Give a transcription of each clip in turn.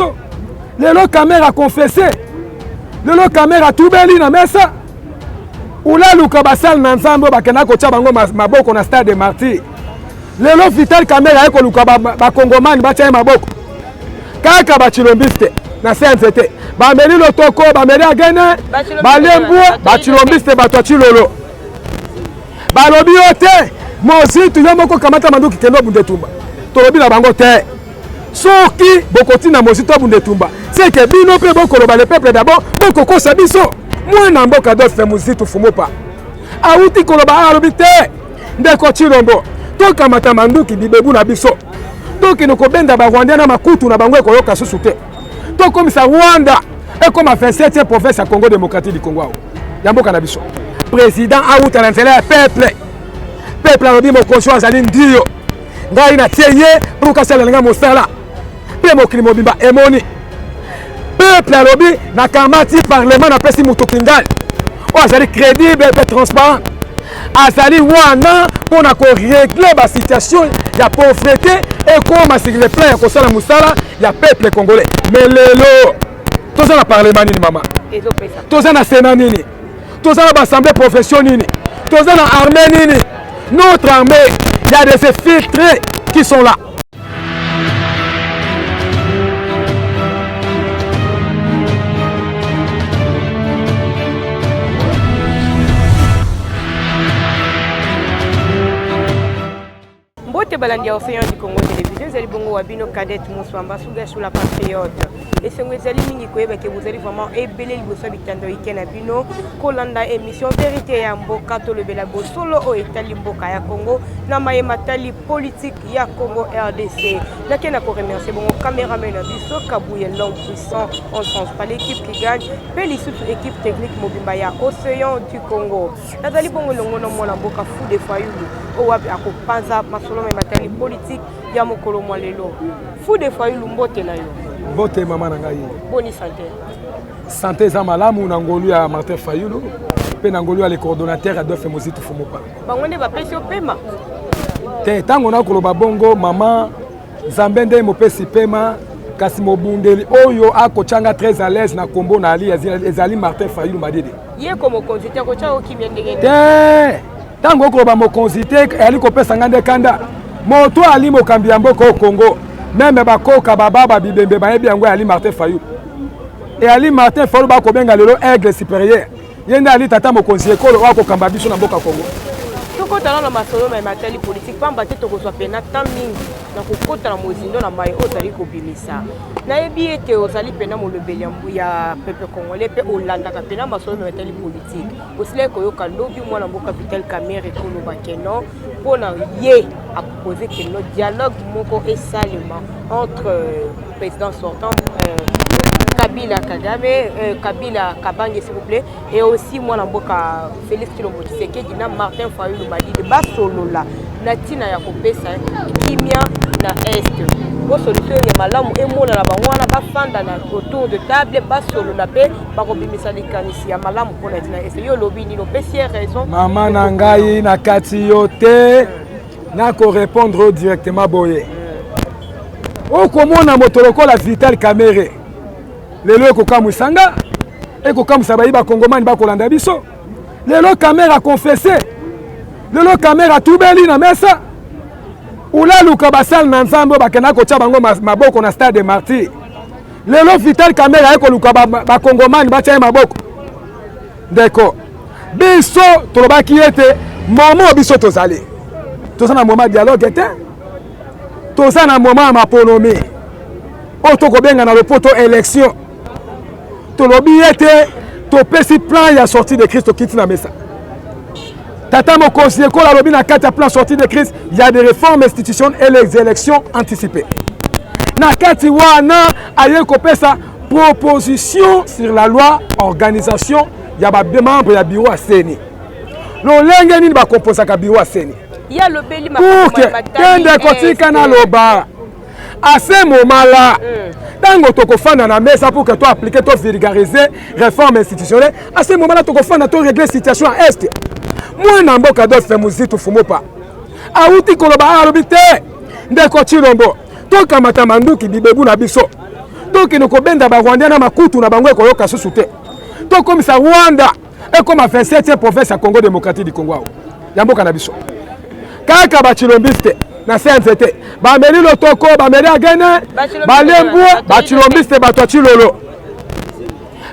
biso. Lelo Kamerhe aconfesse, lelo Kamerhe atubeli na mesa. Ulaluka basali na Nzambe oyo bakenda kotya bango maboko na stade de martyr. Lelo Vital Kamerhe aye koluka bakongomani batya ye maboko kaka bachilombiste na se ya nzete, bameli lotoko, bameli agene, balie mbwa. Bachilombiste bato ya Chilolo balobi yo te Mozitu, yo moko kamata manduki kende obunda etumba. Tolobi na bango te, soki bokotinda Mozitu abunda etumba, seke bino mpe bokoloba le peuple d'abord, bokokosa biso. Mwana mboka Adolphe Muzitu Fumupa awuti koloba, alobi te ndeko Tshilombo, tokamata manduki bibebu na biso, tokende kobenda barwandais na makutu na bango, ekoyoka susu te. Tokomisa Rwanda ekoma 27e province ya Congo démocratique du Congo, awa ya mboka na biso. Président awuta na nzela ya peuple. Peuple alobi mokonzi oyo azali ndio ngai natie ye mpo kasalela ngai mosala, mpe mokili mobimba emoni. Peuple alobi nakamati parlement, napesi moto kingali oyo azali crédible mpe transparent, azali wana mpo na korégler basituation ya pauvreté, ekoma sur le plan ya kosala mosala ya peuple congolais. Mais lelo toza na parlement nini, mama? Toza na sénat nini? Toza na baassemblée profession nini? Toza na armée nini? Notre armée, il y a des infiltrés qui sont là. Mbote balandi ya Océan du Congo Télévision, ezali bongo wa bino Cadette Muswamba Suga sur la Patriote. Esengo ezali mingi koyeba ke bozali vraiment ebele liboso ya bitando ike na bino kolanda émission Vérité ya mboka, tolobela bosolo oyo etali mboka ya Congo na maye matali politique ya Congo RDC. Nake na koremercier bongo cameraman na biso Kabuye, l'homme puissant, on change pas, l'équipe qui gagne, mpe lisusu équipe technique mobimba ya Océan du Congo. Nazali bongo elongo na mwana mboka Fou de Fayulu, oyo wapi akopanza masolo me matali politique ya mokolo mwa lelo. Fou de Fayulu, mbote na yo. Mbote mama na ngai. Boni santé? Santé eza malamu na ngolu ya Martin Fayulu mpe na ngolu ya le coordonnateur Adolphe Mozitu Fumupa. Bango nde bapesi yo pema? Te, ntango nakoloba bongo mama, Nzambe nde mopesi pema, kasi mobundeli oyo akotyanga très à l'aise na kombo na ali ezali Martin Fayulu Madidi. Ye ko mokonzi te, akotya yo kimia ndenge nini? Te, ntango okoloba mokonzi te, eyali kopesa ngai nde kanda. Moto ali mokambi ya mboka oyo Congo, meme bakoka bababa bibembe bayebi yango, eyali Martin Fayulu. Eyali Martin Fayulu bakobenga lelo aigle supérieur. Ye nde ali tata mokonzi ekolo oyo akokamba biso na mboka Congo. Tokota na masolo maye matali politique, pamba te tokozwa pena temps mingi na kokota na mozindo na maye oyo ozali kobimisa. Nayebi ete ozali pena molobeli ya peuple congolais mpe olandaka pena masolo maye matali politique. Osilaki koyoka lobi mwana mboka Vital Kamerhe koloba ke non, mpo na ye apropose ke non, dialogue moko esalema entre président sortant Kabila Kagame, Kabila Kabange s'il vous plaît, et aussi mwana mboka Félix Tshilombo Tshisekedi na Martin Fayulu Madidi, basolola na ntina ya kopesa kimia na Est. Po solution ya malamu emonana, bango wana bafanda na autour de table, basolola mpe bakobimisa likanisi ya malamu mpona ntina Est. Yo olobi nini? Opesi ye raison? Mama na ngai, na kati yo te, nakorépondre yo directement boye. Okomona moto lokola Vital Kamerhe lelo ekokamwisa nga, ekokamwisa bayi bakongomani bakolanda biso. Lelo Kamerhe aconfesse, lelo Kamerhe atubeli na mesa. Ulaluka basali na Nzambe oyo bakenda kotya bango maboko na stade de martyr. Lelo Vital Kamerhe aye koluka bakongomani batya ye maboko. Ndeko, biso tolobaki ete momo biso tozali, toza na moment dialogue te, toza na moment ya maponomi oyo tokobenga na lopoto élection. Tolobi ete topesi plan ya sortie de crise, tokiti na mesa. Tata mokonzi ekolo alobi na kati ya plan sortie de crise ya des réformes institutionnelles et les élections anticipées. Na kati wana aye kopesa proposition sur la loi organisation ya bamembre ya bureau ya CENI, lolenge nini bakomposaka bureau ya CENI. Ye alobeli pour que te ndeko, tika naloba. À ce moment là, ntango tokofanda na mesa pour que to appliquer, to vulgariser réforme institutionnelle, à ce moment là tokofanda to régler situation ya Est. Mwana mboka Adolphe Muzitu Fumupa awuti koloba, alobi te ndeko Tshilombo, tokamata manduki bibebu na biso, Tokende kobenda barwandais na makutu na bango ekoyoka susu te. Tokomisa Rwanda ekoma 27e province ya Congo démocratique du Congo awa ya mboka na biso. Kaka bachilombiste na se ya nzete bameli lotoko, bameli agene, balembwe, bachilombiste bato ya Chilolo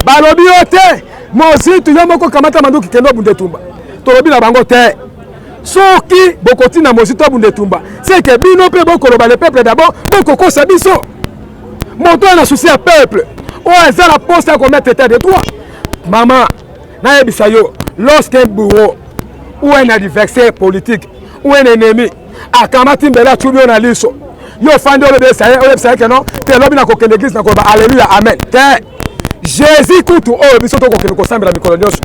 balobi yo te Mozitu, yo moko kamata manduki kende obunda etumba. Tolobi na bango te, soki bokotinda Mozitu abunda etumba, seke bino mpe bokoloba le peuple d'abord, bokokosa biso. Moto oyo na souci ya peuple, oyo aza na poste ya komettre état de droit. Mama, nayebisa yo, lorsqu'un bourreau ou un adversaire politique ou un ennemi akamati mbela atubi yo na liso, yo ofandi olobisa ye, oyebisa ye ke non te, lobi nakokende église nakoloba alleluya amen te. Jésus kutu oyo biso tokokende kosambela mikolo nyonso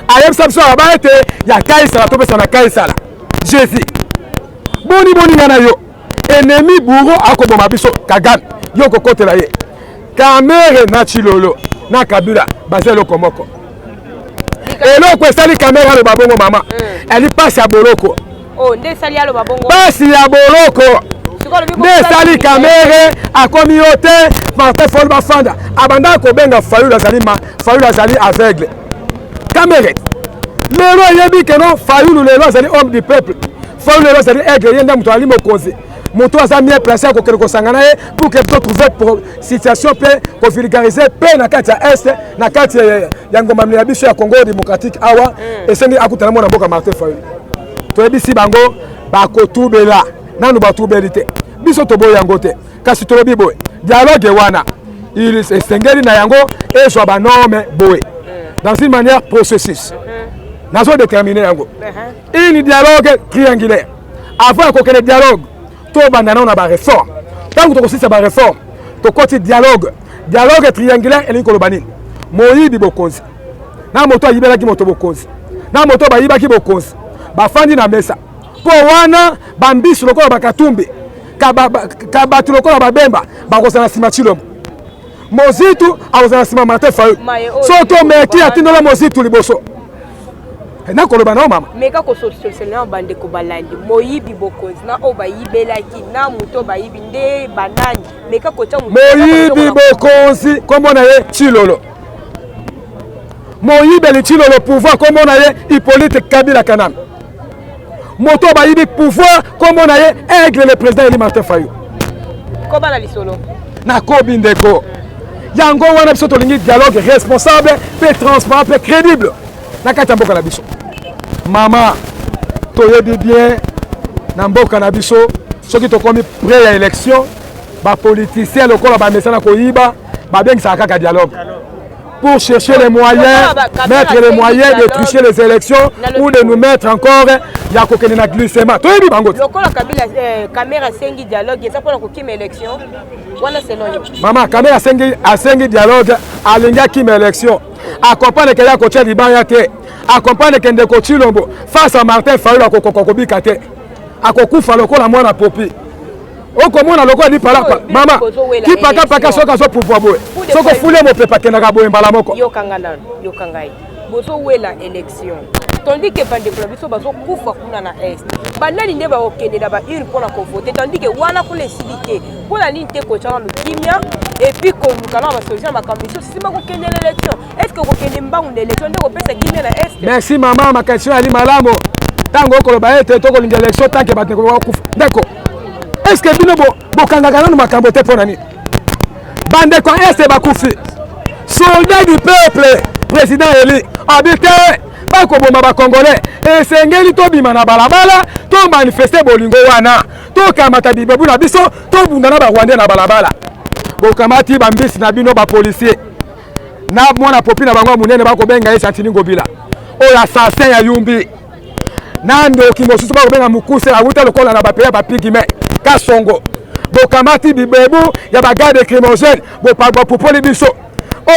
ayebisa biso aloba ete ya Kaisala topesa na Kaisala. Jésus boni boni nga na yo ennemi bourreau akoboma biso Kagame, yo kokotela ye. Kamere na Chilolo na Kabila baza eloko moko. Eloko esali Kamere aloba bongo mama, ali pasi ya boloko. Oh, nde esali aloba bongo. Pasi ya boloko nde esali Kamere akomi yo te. Martin Fayulu bafanda abandaka kobenga Fayulu azali ma Fayulu azali aveugle. Kamere lelo ayebi ke non, Fayulu lelo azali homme du peuple, Fayulu lelo azali aigle, ye nde moto azali mokonzi, moto aza mieux placé ya kokende kosanga na ye pour que to trouver situation mpe kovulgariser mpe na kati ya est, na kati ya ngomba ya biso ya Congo démocratique awa. Esengi akutana mwana mboka Martin Fayulu. Toyebisi bango bakotubela, nanu batubeli te. Biso toboyi yango te, kasi tolobi boye: dialogue wana esengeli na yango ezwa banorme boye, dans une manière processus nazodétermine yango, une dialogue triangulaire. Avant ya kokende dialogue, tobanda nano na baréforme. Ntango tokosilisa baréforme, tokoti dialogue. Dialogue triangulaire elingi koloba nini? Moyibi bokonzi na moto ayibelaki moto bokonzi na moto bayibaki bokonzi bafandi na mesa, mpo wana bambisi lokola bakatumbi ka bato lokola babemba bakozala nsima Chilombo, Mozitu akozala nsima Martin Fayulu. Soki omeki atindola Mozitu liboso, nakoloba nao mama. Meka kosolutionner na bandeko balandi. Moyibi bokonzi na oyo bayibelaki na moto oyo bayibi nde banani? Meka kotia. Moyibi bokonzi nkombo na ye Chilolo, moyibeli Chilolo pouvoir nkombo na ye Hippolyte Kabila Kaname, moto oyo bayibi pouvoir nkombo na ye aigle, le président élu Martin Fayulu. Koba na lisolo. Nakobi ndeko. Yango wana biso tolingi dialogue responsable mpe transparent mpe crédible na kati ya mboka na biso. Mama, toyebi bien na mboka na biso, soki tokomi près ya élection, bapoliticien lokola bamesana koyiba, babengisaka kaka dialogue pour chercher les moyens, mettre les moyens de tricher les élections ou de nous mettre encore ya kokende na glissement. Toyebi bango. Lokola Kabila, Kamere asengi dialogue, eza mpona kokima élection wana selon yo? Mama, Kamere asengi dialogue, alingi akima élection. Acomprendre ke ya kotia libaya te, acomprendre ke ndeko Chilombo face à Martin Fayulu akokoka kobika te, akokufa lokola mwana popi. Okomona lokola lipalapa mama kipakapaka, soki azopupwa boye, soki ofuli mopepe akendaka boye mbala moko. Yokanga nano, yoka ngai. Bozowela élection tandis ke bandeko na biso bazokufa kuna na est. Banani nde bakokende na baurne mpona kovote tandis ke wana kuna esili te? Mpona nini te kotya nano kimia et puis koluka na basolution ya makambo misusu, nsima kokende na élection? Est ce que kokende mbangu na élection nde kopesa kimia na est? Merci mama, makanisi ali malamu. Ntango okoloba ete tokolinga élection tant que bato bakufa, ndeko, est ce que bino bokangaka nano makambo te? Mpo na nini bandeko ya est bakufi? Soldat du peuple, président élu abi te, bakoboma bacongolais, esengeli tobima na balabala, tomanifeste bolingo wana, tokamata bibebu na biso, tobunda na barwandais na balabala. Bokamati bambisi na bino, bapolicier na mwana popi na bango ya monene bakobenga ye Santini Ngobila, oyo assassin ya Yumbi, na ndoki mosusu bakobenga Mokuse, awuta lokola na bapeya bapigime Kasongo. Bokamati bibebu ya bagarde lacrymogène, bopupoli biso.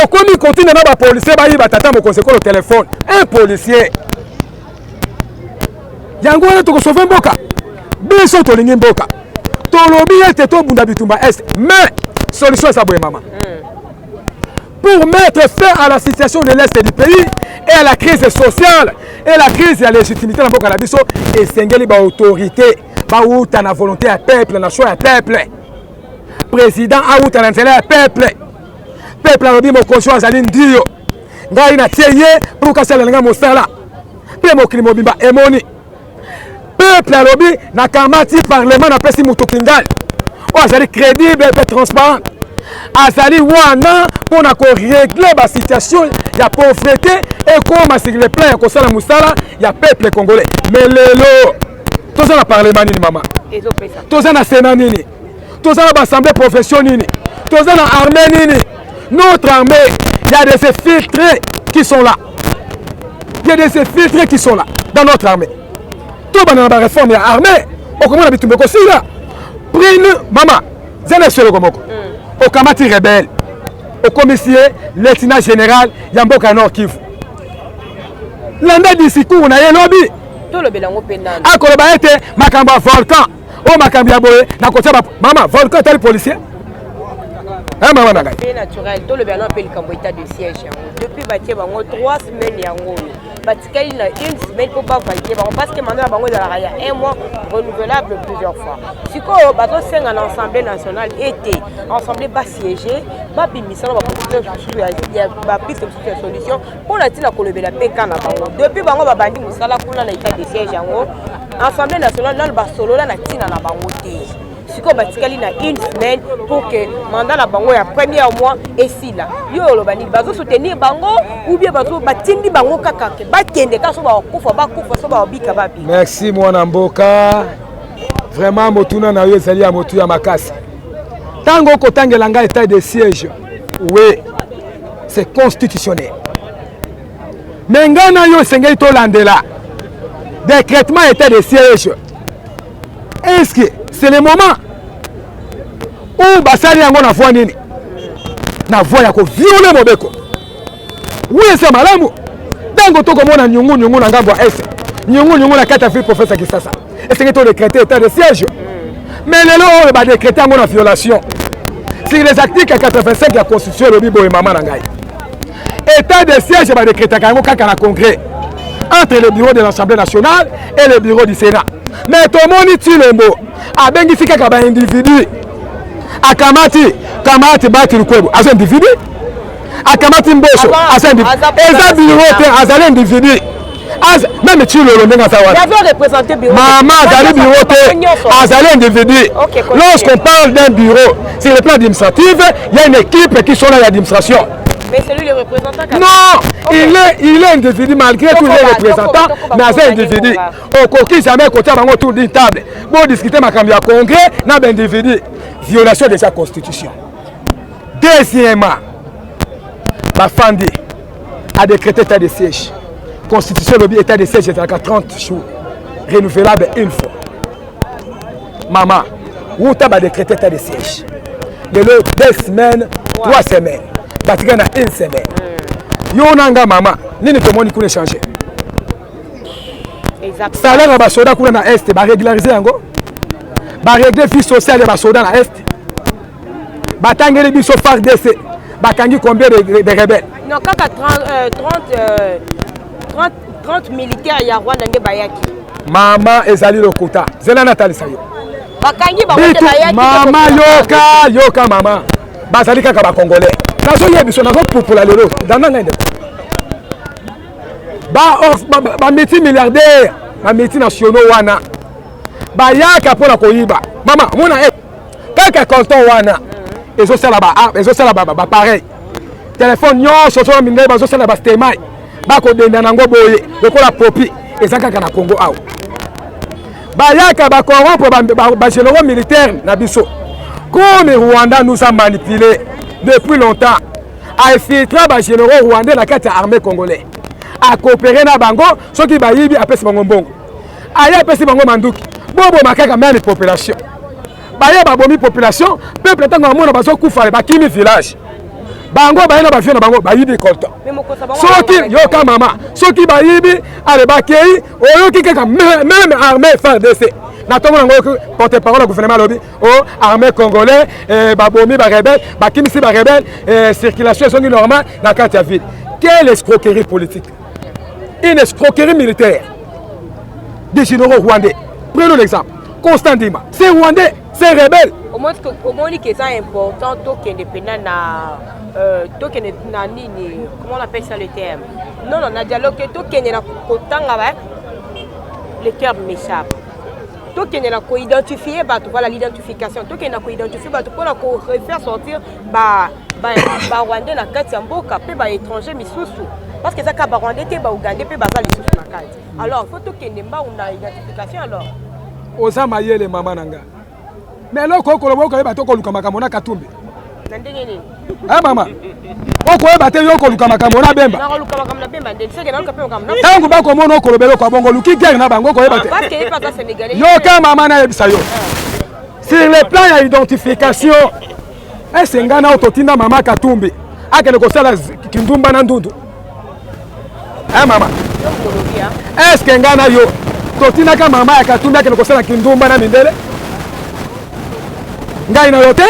Okomi kotinda na bapolicier bayiba tata mokonzi ekolo telefone, un policier. Yango wana tokosauve mboka. Biso tolingi mboka, tolobi ete tobunda bitumba est, mais solution eza boye mama: pour mettre fin à la situation de l'Est du pays et à la crise sociale et la crise ya légitimité na mboka na biso, esengeli baautorité bauta na volonté ya peuple, na choix ya peuple, président auta na nzela ya peuple. Peuple alobi mokonzi oyo azali ndio, ngai natie ye mpo kasalela ngai mosala. Mpe mokili mobimba emoni. Peuple alobi nakamati parlement, napesi moto kingali oyo azali crédible mpe transparent, azali wana mpo na korégler basituation ya pauvreté, ekoma sur le plan ya kosala mosala ya peuple congolais. Mais lelo toza na parlement nini, mama? Toza na sénat nini? Toza na baassemblée profession nini? Toza na armée nini? Notre armée, il y a des infiltrés qui sont là, il y a des infiltrés qui sont là dans notre armée. Tobanda na baréforme ya armée, okomona bitumba ekosila. Prine mama, zela esoloko moko. Okamati rebelle, okomisi ye lieutenant général ya mboka ya Nord Kivu. Landa discours na ye lobi. Tolobela yango mpe nani? Akoloba ete makambo ya volcan oyo, makambo ya boye, nakotia mama volcan etali policier. Mama na ngai. Fait naturel. Tolobela nano mpe likambo état de siège yango. Depuis batie bango 3 semaines yango oyo, batikali na une semaine mpo bavalider bango, parce que mandat na bango ezalaka ya un mois renouvelable plusieurs fois. Sikoyo bazosenga na Assemblée nationale ete assemblée basiége, babimisa na bapiste mosusu ya solution mpo na ntina kolobela mpe ka na bango. Depuis bango babandi mosala kuna na état de siège yango, Assemblée nationale nano basolola na ntina na bango te. Sikoyo batikali na une semaine pour que mandat na bango ya premier mois esila. Yo oloba nini? Bazosoutenir bango ou bien batindi bango kaka ke bakende kaka, so bakufa bakufa, so babika babika? Merci, mwana mboka. Vraiment, motuna na yo ezali ya motu ya makasi. Ntango okotangela ngai état de siège, oui, c'est constitutionnel, mais ngai na yo esengeli tolandela décrètement état de siège. Est-ce que c'est le moment où basali yango? Na voie nini? Na voie ya kovioler mobeko. Oui, eza malamu. Ntango tokomona nyungu nyungu na ngambo ya est, nyungu nyungu na kati ya ville province ya Kinshasa, esengeli todécréter état de siège. Mais lelo oyo badécréter yango na violation sur les articles 85 ya Constitution. Elobi boye, mama na ngai: état de siège badécrétaka yango kaka na congrès entre le bureau de l'Assemblée nationale et le bureau du Sénat. Mais tomoni Tshilombo abengisi kaka baindividu. Akamati kamati Bahati Lukwebo, aza individu. Akamati Mboso, aza individu. Eza bureau te, azali individu. Même Tshilolo ndenge aza wana, mama, azali bureau te, azali individu. Lorsqu'on parle d'un bureau sur le plan administratif, il y a une équipe qui sont là, l'administration. Mais c'est lui le représentant. Non, okay. Il est individu malgré tous les représentants, mais aza individu. Okoki jamais kotia bango autour d'une table, bodiscuter makambo ya congrès na baindividu. Violation déjà Constitution. Deuxièmement, bafandi adécrété état de siège. Constitution elobi état de siège ezalaka 30 jours, renouvelable une fois. Mama, wuta badécrété état de siège, lelo 2 semaines, 3 semaines, batika na une semaine. Yo na nga, mama, nini tomoni kuna échange? Salaire ya basoda kuna na est, barégulariser yango, barégler vie sociale ya basoda na est. Batangeli biso FARDC bakangi combien de rebelles? Non, kaka 30, 30, 30, 30 militaires ya Rwanda nde bayaki. Mama, ezali lokuta. Zela natalisa yo. Bakangi bango te, bayaki. Mama, yoka, yoka mama, bazali kaka bacongolais. Nazoyebi biso, nazopupula lelo danda ngai ndeko. Bamultimilliardaire, bamultinationaux wana bayaka mpona koyiba. Mama, omona kaka coltan wana ezosala bapareil téléphone nyonso ozona mindele bazosala bastemai, bakodenda nango boye lokola popi. Eza kaka na Congo awa bayaka bacorrompre bagénéraux militaire na biso. Comme Rwanda nous a manipulé depuis longtemps, ainfiltra bagénéraux rwandais na kati ya armée congolais, acoopérer na bango. Soki bayibi, apesi bango mbongo, aye apesi bango manduki, boboma kaka même population. Baye babomi population. Peuple ntango bamona bazokufa, bakimi village. Bango baye na bavio na bango, bayibi coltan. Soki yoka mama, soki bayibi ale bakei, oyoki kaka même armée FARDC na ntongo nango, oyoki porte parole ya gouvernement alobi o armée congolais babomi barebelle, bakimisi barebelle, circulation ezongi normal na kati ya ville. Quelle escroquerie politique, une escroquerie militaire des généraux rwandais! Prenons l'exemple Constant Ndima, c'est rwandais, c'est rebelle. Omoni ke eza important tokende mpena na Tokende na nini, comment on appelle ça, le terme? Non, non, na dialogue te. Tokende na kotanga ba, le terme m'échappe. Tokende na koidentifie bato, voilà, l'identification. Tokende na koidentifie bato mpona korefaire sortir barwandais na kati ya mboka mpe baétranger misusu, parce que eza kaka barwandais te, baougandais mpe baza lisusu na kati. Alors faut tokende mbangu na identification alors. Oza mayele, mama na nga, mais eloko okoloba, okoyeba te, okoluka makambo na Katumbi. Na ndenge nini? Eh, mama, okoyeba te, yo okoluka makambo na Bemba. Nakoluka makambo na Bemba ndenge seke naluka mpe makambo na Ntango bakomona okoloba eloko ya bongo, oluki guerre na bango, okoyeba te. Parce que ye mpe aza Sénégalais. Yoka, mama, nayebisa yo, sur le plan ya identification, ese ngai na oyo totinda mama Katumbi akende kosala kindumba na ndundu? Eh, mama, yo molobi a est-ce ngai na yo totindaka mama ya Katumbi akende kosala kindumba na mindele? Ngai na yo te.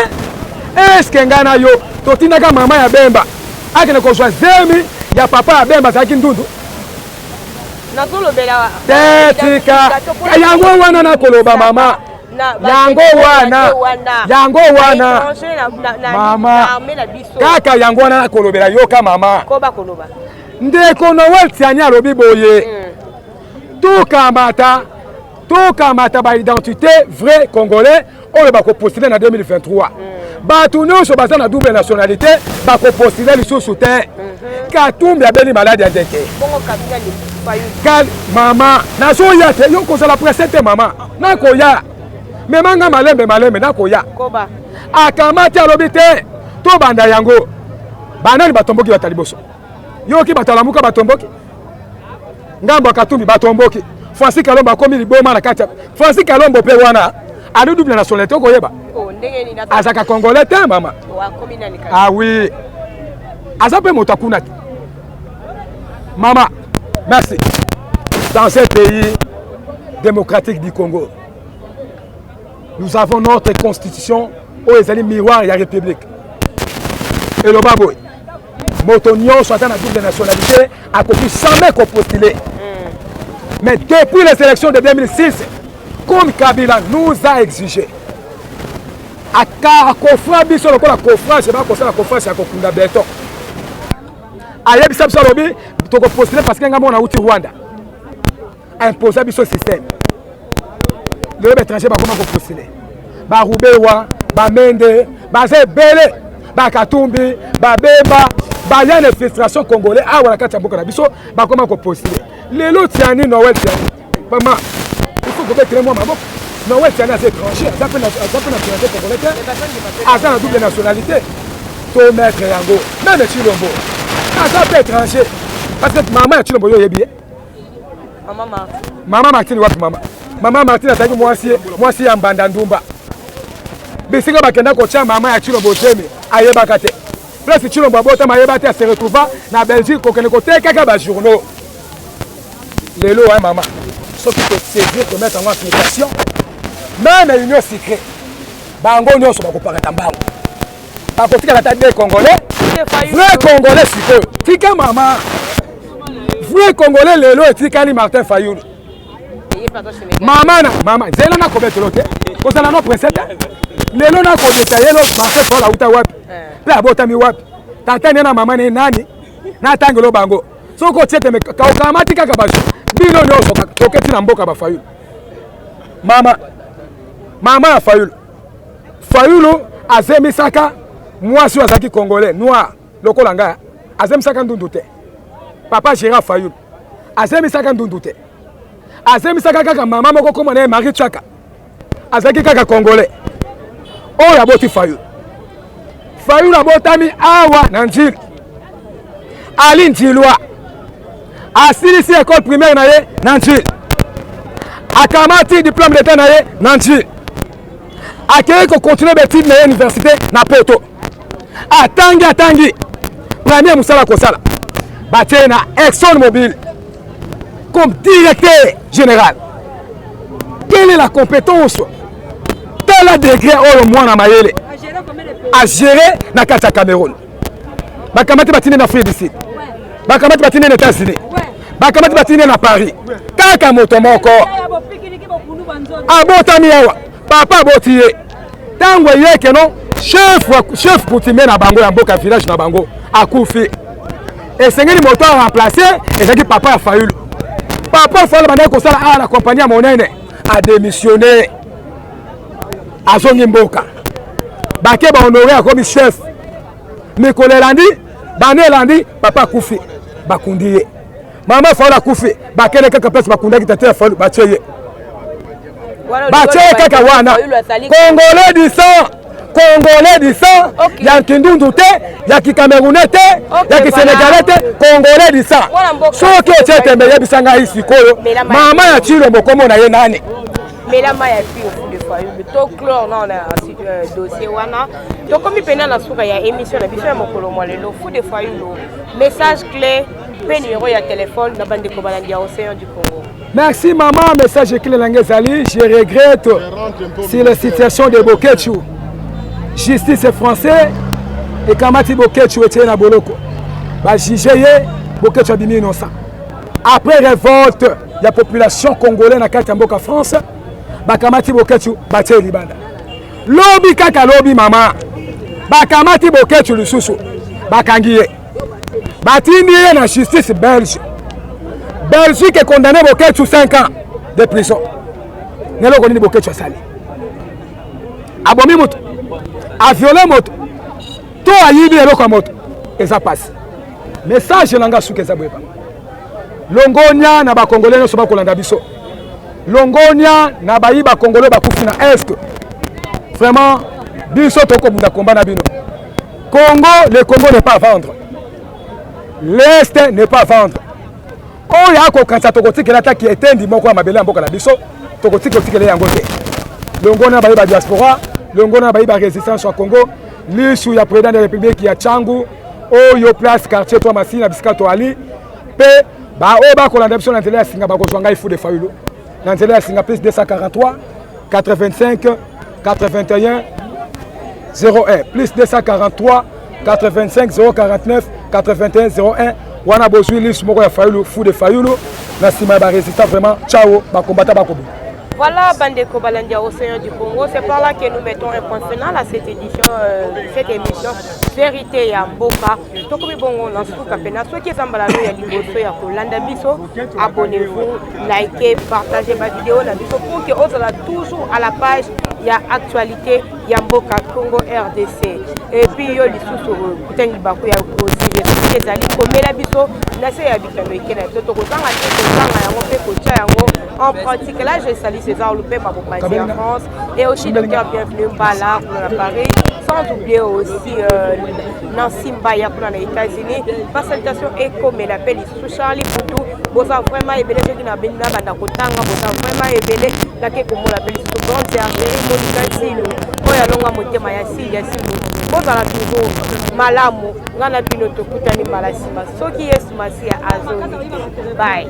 Est-ce ngai na yo totindaka mama ya Bemba akende kozwa zemi ya papa ya Bemba azalaki ndundu? Nazolobela Te, tika yango wana. Nakoloba, mama, yango wana, yango wana, mama, kaka yango wana nakolobela. Yoka, mama. Koba koloba. Ndeko Noel Tiani alobi boye: tokamata, tokamata baidentité vrai Congolais oyo bakopostule na 2023. Bato nyonso baza na double nationalité bakopostule lisusu te. Katumbi abeli maladi ya ndeke. Bongo Kabila ni Fayulu? Mama, nazoya te. Yo kozala presse te, mama, nakoya. Memanga malembe malembe, nakoya. Koba. Akamati, alobi te, tobanda yango. Banani batomboki? Bata liboso yoki, bato alamuka batomboki, ngambo ya Katumbi batomboki. Francis Kalombo akomi liboma na kati ya Francis Kalombo mpe wana ali double nationalité, okoyeba. Oh, ndenge nini? Azalaka Congolais te, mama. Oh, akomi nani kasi? Ah oui, aza mpe moto akuna te, mama. Merci. Dans ce pays démocratique du Congo, nous avons notre constitution oyo ezali miroir ya république. Eloba boye: moto nyonso aza na double nationalité akoki jamais kopostuler. Mais depuis les élections de 2006, comme Kabila nous a exigé akofra biso lokola coffrage, bakosala coffrage ya kokunda beton, ayebisa biso, alobi tokopostule parce que ngai mona auti Rwanda, imposa biso système. Lelo baétranger bakoma kopostule, barubewa, bamende, baza ebele, bakatumbi, babemba, baya na infiltration congolais awa na kati ya mboka na biso, bakoma kopostule. Lelo Tiani, Noel Tiani, mama, il faut kobetele mwa maboko. Noel Tiani aza étranger, aza mpe nationalité congolais te, aza na double nationalité. Tomettre yango. Même Chilombo aza mpe étranger, parce que mama ya Chilombo, yo oyebi ye? Mama Martine. Mama Martine wapi? Mama, mama Martine azalaki mwasi, mwasi ya mbanda ndumba. Bisika bakenda kotya mama ya Chilombo zemi, ayebaka te place Chilombo abotama, ayeba te. Ase retrouva na Belgique kokende kotekaka bajournaux. Lelo ya mama, soki tosaisir, tomettre yango application, même union sacrée, bango nyonso bakopakata mbango, bakotikala ata de Congolais, vrai Congolais. Sikoyo tika, mama, vrai Congolais lelo etikali Martin Fayulu. Mama na mama, nzela nakobetelo te, kozala no presse te. Lelo nakobeta ye lo Martin Fayulu auta wapi mpe abotami wapi, tata ne na mama ne nani, natangelo bango. Soki otie teme, okamati kaka bato bino nyonso, toketi na mboka bafayulu. Mama, mama ya Fayulu, Fayulu azemisaka mwasi oyo azalaki Congolais noir lokola ngai, azemisaka ndundu te. Papa Gérard Fayulu azemisaka ndundu te, azemisaka kaka mama moko komona na ye Marie Chaka, azalaki kaka Congolais oyo aboti Fayulu. Fayulu abotami awa na Njili, ali Njilwa, asilisi école primaire na ye na Njili, akamati diplôme d'état na ye na Njili, akei kocontinue baétude na ye université na Poto. Atangi, atangi, premier mosala kosala, batie na Exxon Mobil comme directeur général. Quelle est la compétence? Tala degré oyo mwana mayele agéré na kati ya Cameroun. Bakamati, batindi na Afrique du Sud, bakamati, batindi na États-Unis, bakamati, batindi na Paris. Kaka moto moko abotami awa, papa aboti ye. Ntango eyekeno chef, chef coutumier na bango ya mboka, village na bango. Akufi, esengeli moto aremplace. Ezalaki papa ya Fayulu. Papa Fayulu bandaki kosala awa na kompagnie ya monene, adémissionne, azongi mboka, bake bahonore, akomi chef. Mikolo elandi, bana elandi, papa akufi, bakundi ye. Mama Fayulu akufi, bakende kaka place bakundaki tata ya Fayulu, batie ye, batie ye kaka wana. Congolais du sang, Congolais du sang, ya Kindundu te, ya Kicamerounais te, ya Kisénégalais te, Congolais du sang. Soki otie tembe, yebisa ngai sikoyo, mama ya Tshilombo kombo na ye nani? Melama ya pio de Fayulu. Toclore na na dossier wana. Tokomi mpena na suka ya émission na biso ya mokolo mwa lelo. Fou de Fayulu, message clé mpe numéro ya telefone na bandeko balandi ya Océan du Congo. Merci maman, message clé na ngai ezali: je regrette sur la situation de Boketshu. Justice français ekamati Boketshu, etie na boloko, bajuge ye, Boketshu abimi innocent. Après révolte ya population congolais na kati ya mboka France, bakamati Boketshu, batie libanda. Lobi kaka lobi, mama, bakamati Boketshu lisusu, bakangi ye, batindi ye na justice belge. Belgique econdamné Boketshu 5 ans de prison. Neloko nini Boketshu asali? Abomi moto, aviole moto, to ayibi eloko ya moto? Eza pasi. Message na nga suki eza boyeba: longonia na bakongolais nyonso bakolanda biso, longonia na bayi bakongolais bakufi na Est. Vraiment, biso tokobunda komba na bino. Congo, le Congo n'est pas à vendre, l'Est n'est pas à vendre. Oyo akokanisa tokotikela ataki etendi moko ya mabele ya mboka na biso, tokotika otikela yango te. Longonia na bayi badiaspora, longonia na bayi barésistance ya Congo. Lisu ya président de la République ya Tshangu oyo, place quartier to Masina, bisika toali mpe baoyo bakolanda biso na nzela ya singa, bakozwa ngai Fou de Fayulu na nzela ya singa plus 243 85 81 01, plus 243 85 049 81 01. Wana bozwi lisu moko ya Fayulu, Fou de Fayulu, na nsima ya barésistant. Vraiment, ciao, bakombata, bakobunda. Voilà, bandeko balandi ya Océan du Congo, c'est par là que nous mettons un point final à cette édition, cette émission Vérité ya Mboka. Tokomi bongo na suka pena. Soki eza mbala ya liboso ya kolanda biso, abonnez-vous, likez, partagez ba vidéo na biso pour que ozala toujours à la page ya actualité ya mboka Congo RDC. Et puis yo lisusu kutani libaku ya kosujet ezali komela biso na se ya bitando eke na biso, tokozanga te kozanga yango mpe kotia yango en pratique. Là, je salue César Loupé, Papazi en France, et aussi docteur Bienvenu Mbala kuna na Paris, sans oublier aussi Nancy Mbaya kuna na États-Unis. Basalutation ekomela mpe lisusu Charlie Poutou. Boza vraiment ebele. Soki na beni na banda kotanga, boza vraiment ebele. Nake komona mpe lisusu grande bergerie Monika Silu oyo alonga motema ya Sili ya Silu. Bozala toujours malamu. Ngai na bino tokutani mbala nsima soki Yesu Masiya azongi te. Bye.